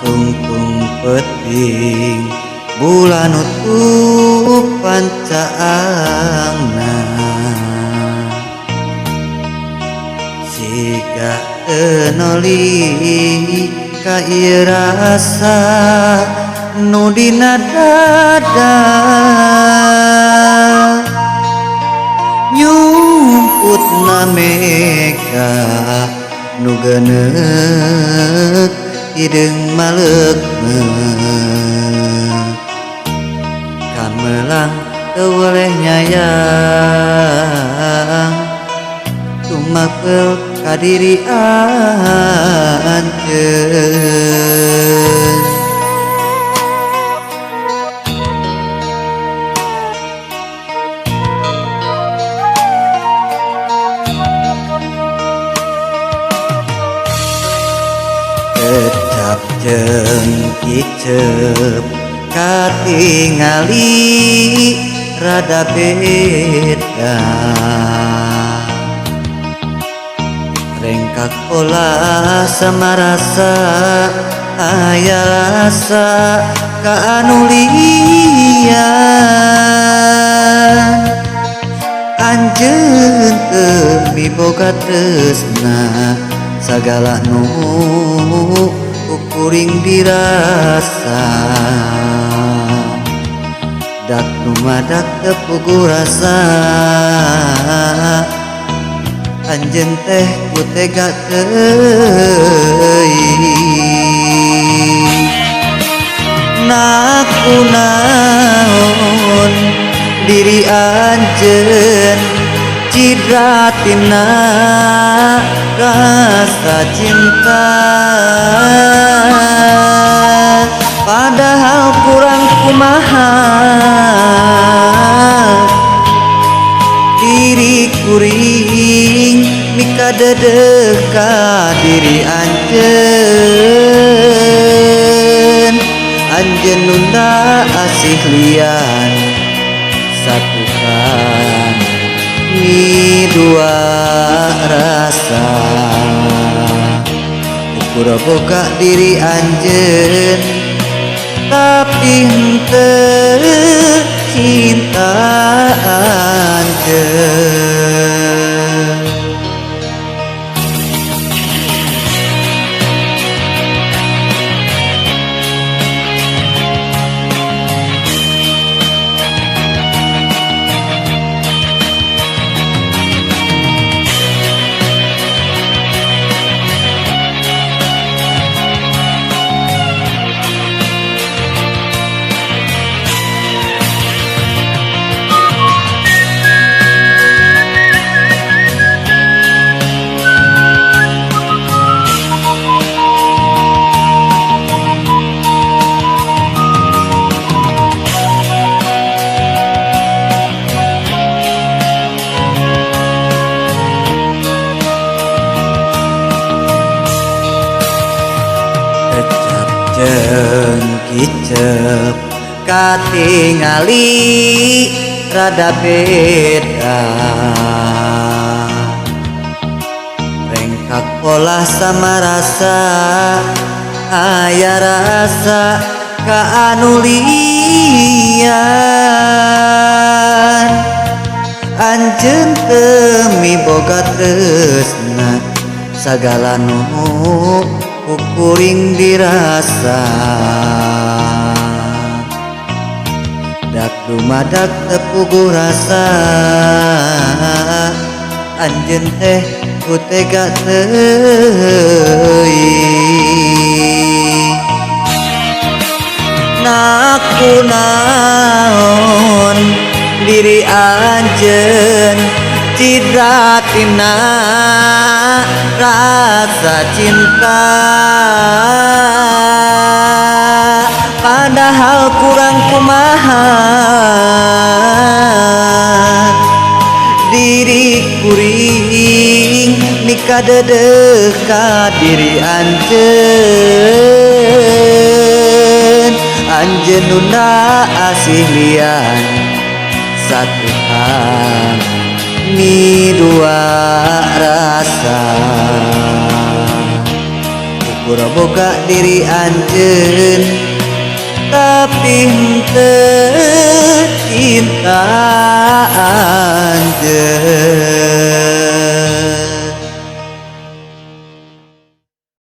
Satungtung peuting bulan nutup pancaangna, siga teu noli ka ieu rasa nu dina dada. Nyumputna mega nu geuneuk hideung maleukmeuk, kamelang teu weleh nyayang tumapel ka diri anjeun. Kecap jeung kicep katingali rada beda, rengkak pola sama rasa aya rasa ka anu lian. Anjeun teu miboga tresna sagala nu kuring dirasa, dak dumadak teu puguh rasa anjeun teh ku tega teuing. Nakunaon diri anjeun cidra tina rasa cinta, padahal kurang kumaha diri kuring mikadedeh ka diri anjeun. Anjeun nunda asih lian satukan mi dua rasa, ukur boga diri anjeun tapi henteu cinta anjeun. Jeung kicep katingali rada beda, rengkak pola sama rasa aya rasa ka anu lian. Anjeun teu miboga tresna sagala nu kuring dirasa, dak dumadak teu puguh rasa anjeun teh ku tega teuing. Nakunaon diri anjeun cidra tina rasa cinta, padahal kurang kumaha diri kuring mikadedeh ka diri anjeun. Anjeun nunda asih lian satukan mi dua rasa, ukur Hampura boga diri anjeun, tapi henteu cinta anjeun.